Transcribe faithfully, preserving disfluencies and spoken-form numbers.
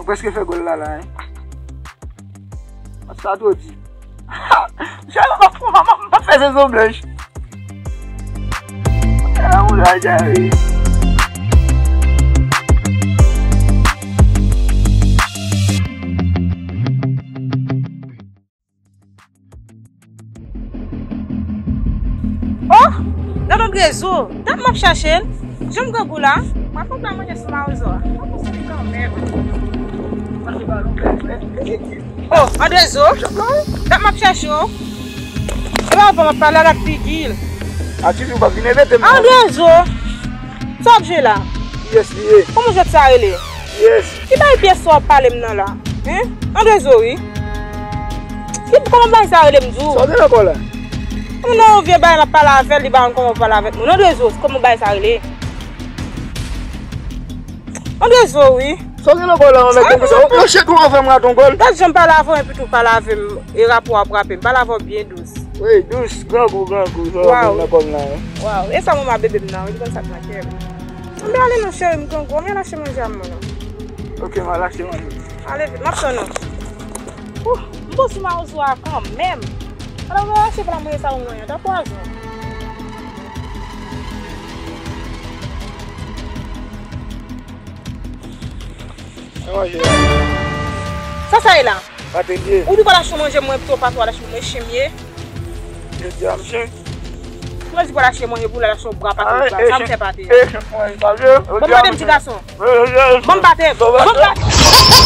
Prèske fè gòl la la, hein. Sa twò di. Misye, m ap, m ap, m ap fè sezon blanch. Ah, moun la, jare. Oh! Gad Andrezo, dat m ap chache l. Jan m grangou la, m ap fè pla manje sou mawozo a. Mwen konsa li kanmenm. Oh, Andrezo, dat m ap chache w. Se pa avan m ap pale ak figi l. A ti fi w p ap vin envite m non. Andrezo, sa w ap jwe la? Kiyès li ye? Kòman jwèt sa rele? Kiyès? Ki bagay pyès sa w ap pale m nan la? Hein? Andrezo wi. Ki kòman bagay sa rele m di w? Sa w gen nan kò w la? Ou nan yon vye bagay m ap pale avè l, li pa konn kòman pale avèk moun. Andrezo, kòman bagay sa rele? Andrezo wi. Sa w gen nan kò w la, yon nèg konsa? Ou, yon chet ou anvan m raton gòl. Gad jan m pale avè w epi tou pale avè m, e rapò ap frape m. Pale avè w byen dous. Wi, dous, grangou, grangou, sa w gen nan kò m la, hein? Waw, e sa mama bebe m nan, wi, li konn sa k nan kè m. Anben ale non cheri m, grangou, anben al achte manje a m non. Ok, m al achte manje. Ale vit, m ap tann ou. Ouh, m bon sou mawozo a kanmenm. Ala w achte pla manje sa ou mwen an, ta pwazon. E manje a. Sa sa ye la? Pate m ye. Ou di w pral achte manje mwen pito pati w al achte manje chen m ye. Jodi a m chen. Mwen di w pral achte manje pou l al achte yon bra pati w la. Sa m fè pate a. Bon pate m ti gason. Bon pate m. Bon pate m.